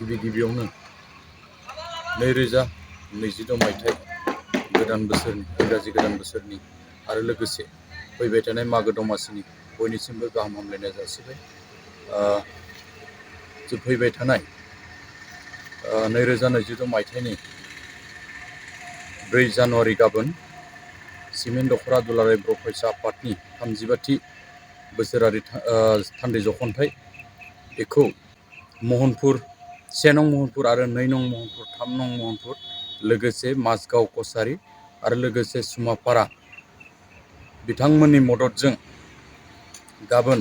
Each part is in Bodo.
गिबियावनो 2026 मायथाइ गोदान बोसोरनि इंराजि गोदान बोसोरनि आरो लोगोसे फैबाय थानाय मागो दमासिनि बयनिसिमबो गाहाम हामलायनाय जासिबाय। जे फैबाय थानाय 2026 मायथाइनि 4 जानुवारि गाबोन सिमेन्ट दख'रा दुलाराय बर' फरायसा आफादनि 35थि बोसोरारि थान्दै जख'न्थाइ बेखौ महनपुर 1 नं महनपुर आरो 2 नं महनपुर 3 नं महनपुर लोगोसे माजगाव कसारी आरो लोगोसे सुमापारा बिथांमोननि मददजों गाबोन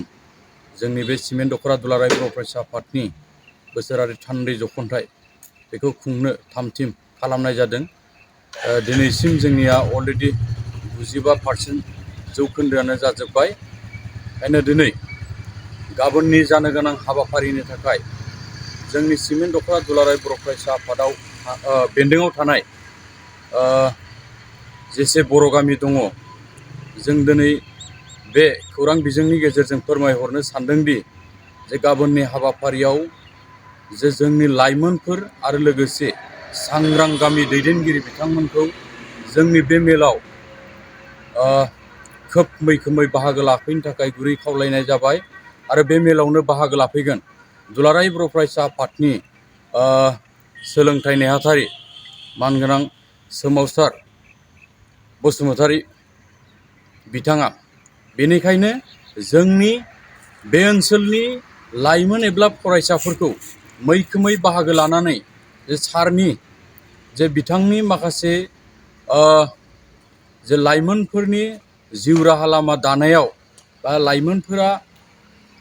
जोंनि बे सिमेन्ट दख'रा दुलाराय बर' फरायसा आफादनि बोसोरारि थान्दै जख'न्थाइ बेखौ खुंनो थामथिम खालामनाय जादों। दिनैसिम जोंनिया अलरेडि 95% जौखोन्दोआनो जाजोब्बाय। ओंखायनो दिनै गाबोननि जानो गोनां हाबाफारिनि थाखाय जोंनि सिमेन्ट दख'रा दुलाराय बर' फरायसा आफादाव बेन्दोङाव थानाय जेसे बर' गामि दङ, जों दिनै बे खौरां बिजोंनि गेजेरजों फोरमायहरनो सानदोंदि जे गाबोननि हाबाफारियाव जे जोंनि लाइमोनफोर आरो लोगोसे सांग्रां गामि दैदेनगिरि बिथांमोनखौ जोंनि बे मेलाव खोब मैखोमै बाहागो लाफैनो थाखाय गुरै खावलायनाय जाबाय। आरो बे मेलावनो बाहागो लाफैगोन दुलाराय बर' फरायसा आफादनि सोलोंथाइ नेहाथारि मानगोनां सोमावसार बसुमतारी बिथाङा। बेनिखायनो जोंनि बे ओनसोलनि लाइमोन एबा फरायसाफोरखौ मैखोमै बाहागो लानानै जे सारनि जे बिथांनि माखासे जे लाइमोनफोरनि जिउ राहा लामा दानायाव बा लाइमोनफोरा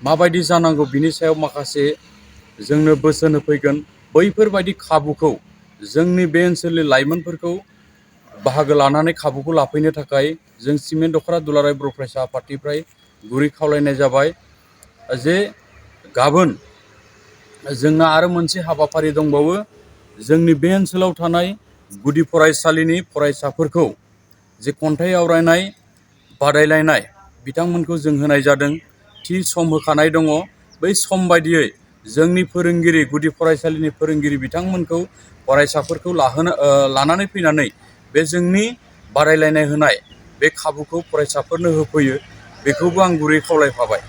माबायदि जानांगौ बिनि सायाव माखासे जोंनो बोसोन होफैगोन। बैफोरबायदि खाबुखौ जोंनि बे ओनसोलनि लाइमोनफोरखौ बाहागो लानानै खाबुखौ लाफैनो थाखाय जों सिमेन्ट दख'रा दुलाराय बर' फरायसा आफादनिफ्राय गुरै खावलायनाय जाबाय जे गाबोन जोंना आरो मोनसे हाबाफारि दंबावो। जोंनि बे ओनसोलाव थानाय गुदि फरायसालिनि फरायसाफोरखौ जे खन्थाइ आवरायनाय बादायलायनाय बिथांमोनखौ जों होनाय जादों। थि सम होखानाय दङ। बै सम बायदियै जोंनि फोरोंगिरि गुदि फरायसालिनि फोरोंगिरि बिथांमोनखौ फरायसाफोरखौ लानानै फैनानै बे जोंनि बादायलायनाय होनाय बे खाबुखौ फरायसाफोरनो होफैयो। बेखौबो आं गुरै खावलायफाबाय।